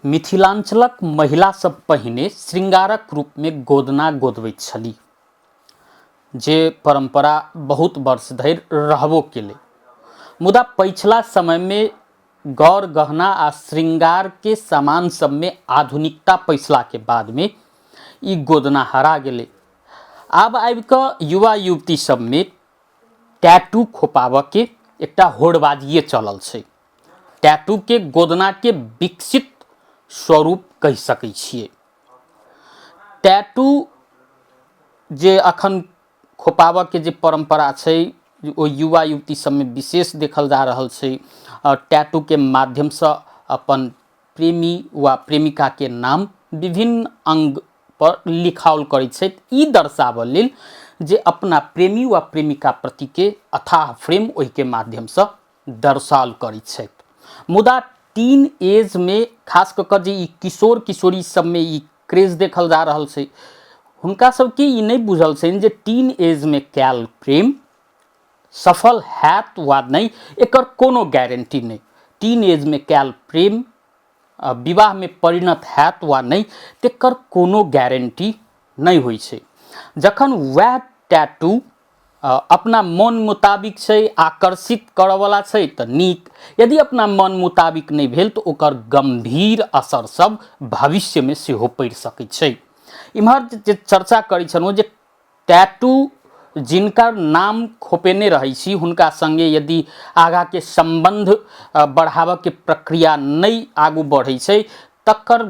मिथिलाञ्चलक महिला सब पहिने श्रृङ्गारक रूपमे गोदना गोदबैत छली जे परम्परा बहुत वर्ष धरि रहबो केलै। मुदा पछिला समयमे गौर गहना आ श्रृङ्गारके सामान सबमे आधुनिकता पैसलाके बादमे ई गोदना हरा गेलै। आब आबि कऽ युवा युवती सबमे टैटू खोपाबऽके एकटा होड़बाजिए चलल छै। टैटूके गोदनाके विकसित स्वरूप कहि सकै छियै। टैटू जे अखन खोपाबऽके जे परम्परा छै ओ युवा युवती सबमे विशेष देखल जा रहल छै। आओर टैटूके माध्यमसँ अपन प्रेमी वा प्रेमिकाके नाम विभिन्न अङ्ग पर लिखाओल करै छथि, ई दर्शाबऽ लेल जे अपना प्रेमी वा प्रेमिका प्रतिके अथाह प्रेम ओहिके माध्यमसँ दर्शाओल करै छथि। मुदा टीन एजमे खास कऽ कऽ जे ई किशोर किशोरी सबमे ई क्रेज देखल जा रहल छै, हुनका सबके ई नहि बुझल छनि जे टीन एजमे कयल प्रेम सफल हैत वा नहि, एकर कोनो गारंटी नहि। टीन एजमे कयल प्रेम विवाहमे परिणत हैत वा नहि, तेकर कोनो गारंटी नहि होइ छै। जखन वएह टैटू अपना मन मुताबिक छै, आकर्षित करऽवला छै तऽ नीक, यदि अपना मन मुताबिक नहि भेल तऽ ओकर गम्भीर असर सब भविष्यमे सेहो पड़ि सकै छै। इम्हर जे चर्चा करै छलहुँ जे टैटू जिनकर नाम खोपेने रहै छी हुनका सङ्गे यदि आगाँके सम्बन्ध बढ़ाबऽके प्रक्रिया नहि आगू बढ़ै छै तकर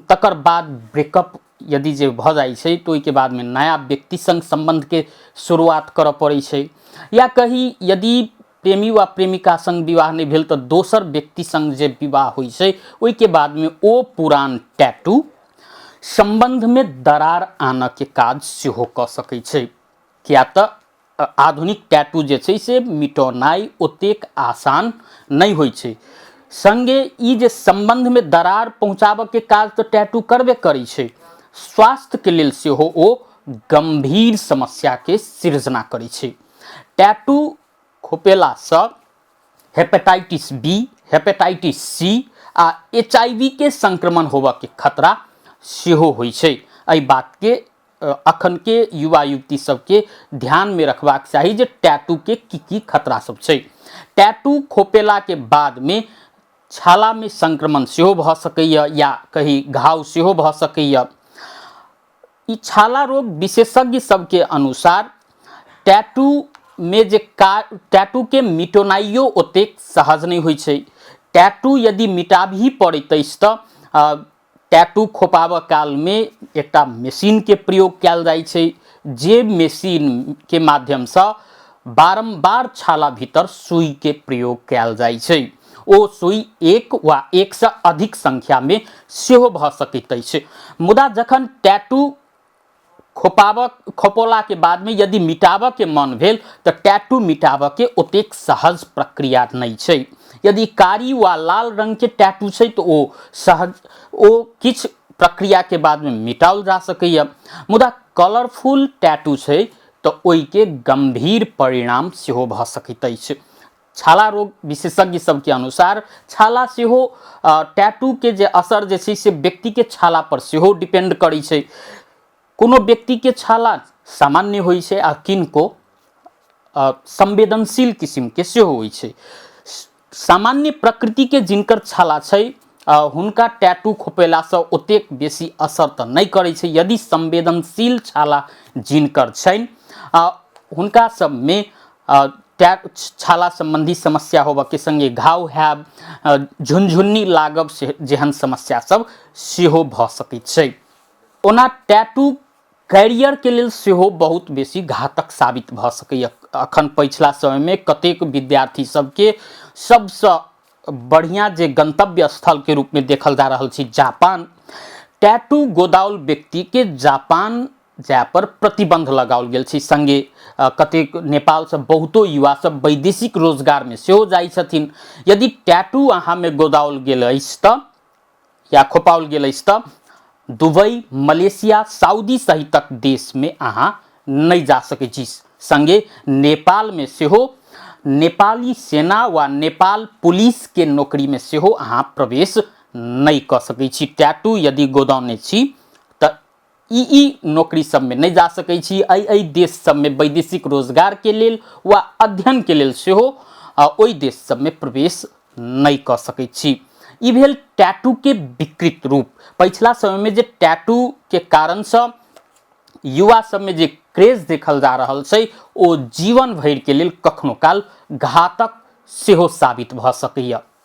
तकर बाद ब्रेकअप यदि जे भऽ जाइ छै तऽ ओहिके बादमे नया व्यक्ति सङ्ग सम्बन्धके शुरुआत करऽ पड़ै छै, या कही यदि प्रेमी वा प्रेमिका सङ्ग विवाह नहि भेल तऽ दोसर व्यक्ति सङ्ग जे विवाह होइ छै ओहिके बादमे ओ पुरान टैटू सम्बन्धमे दरार आनऽके काज सेहो कऽ सकै छै। किया तऽ आधुनिक टैटू जे छै से मिटौनाइ ओतेक आसान नहि होइ छै। सङ्गे ई जे सम्बन्धमे दरार पहुँचाबऽके काज तऽ टैटू करबे करै छै, स्वास्थ्यके लेल सेहो ओ गम्भीर समस्याके सृजना करै छै। टैटू खोपेलासँ हेपेटाइटिस बी, हेपेटाइटिस सी आ एच I V के संक्रमण होबऽके खतरा सेहो होइ छै। एहि बातके अखनके युवा युवती सबके ध्यानमे रखबाक चाही जे टैटूके की की खतरा सब छै। टैटू खोपेलाके बादमे छालामे संक्रमण सेहो भऽ सकैए या कही घाव सेहो भऽ सकैए। ई छाला रोग विशेषज्ञ सबके अनुसार टैटू मे जे टैटूके मिटोनाइयो ओतेक सहज नहि होइ छै। टैटू यदि मिटाबही पड़ैत अछि तऽ टैटू खोपाबऽ कालमे एकटा मशीनके प्रयोग कयल जाइ छै, जे मशीनके माध्यमसँ बारम्बार छाला भीतर सुइके प्रयोग कयल जाइ छै। ओ सुइ एक वा एकसँ अधिक संख्यामे सेहो भऽ सकैत अछि। मुदा जखन टैटू खोपाबऽ खोपौलाके बादमे यदि मिटाबऽके मन भेल तऽ टैटू मिटाबऽके ओतेक सहज प्रक्रिया नहि छै। यदि कारी वा लाल रङ्गके टैटू छै तऽ ओ सहज ओ किछु प्रक्रियाके बादमे मिटाओल जा सकैए, मुदा कलरफुल टैटू छै तऽ ओहिके गम्भीर परिणाम सेहो भऽ सकैत अछि। छाला रोग विशेषज्ञ सबके अनुसार छाला सेहो टैटूके जे असर जे छै से व्यक्तिके छाला पर सेहो डिपेंड करै छै। कोनो व्यक्तिके छाला सामान्य होइ छै आ किनको संवेदनशील किसिमके सेहो होइ छै। सामान्य प्रकृतिके जिनकर छाला छै हुनका टैटू खोपेलासँ ओतेक बेसी असर तऽ नहि करै छै। यदि संवेदनशील छाला जिनकर छनि हुनका सबमे छाला सम्बन्धी समस्या होबऽके सङ्गे घाव हैब, झुनझुन्नी लागब से जेहन समस्या सब सेहो भऽ सकैत छै। ओना टैटू कैरियरके लेल सेहो बहुत बेसी घातक साबित भऽ सकैए। अखन पछिला समयमे कतेक विद्यार्थी सबके सबसँ बढ़िआँ जे गन्तव्य स्थलके रूपमे देखल जा रहल छै जापान, टैटू गोदाओल व्यक्तिके जापान जाय पर प्रतिबंध लगाओल गेल छै। संगे कतेक नेपालसँ बहुतो युवा सब वैदेशिक रोजगारमे सेहो जाइ छथिन। यदि टैटू अहाँमे गोदाओल गेल अछि तऽ या खोपाओल गेल अछि तऽ दुबई, मलेशिया, सऊदी सहितक देशमे अहाँ नहि जा सकै छी। संगे नेपालमे सेहो नेपाली सेना वा नेपाल पुलिसके नौकरीमे सेहो अहाँ प्रवेश नहि कऽ सकै छी। टैटू यदि गोदौने छी तऽ ई नौकरी सबमे नहि जा सकै छी, एहि देश सबमे वैदेशिक रोजगारके लेल वा अध्ययनके लेल सेहो ओहि देश सबमे प्रवेश नहि कऽ सकै छी। ई भेल टैटूके विकृत रूप। पछिला समयमे जे टैटूके कारणसँ युवा सबमे जे क्रेज देखल जा रहल छै ओ जीवन भरिके लेल कखनो काल घातक सेहो साबित भऽ सकैए।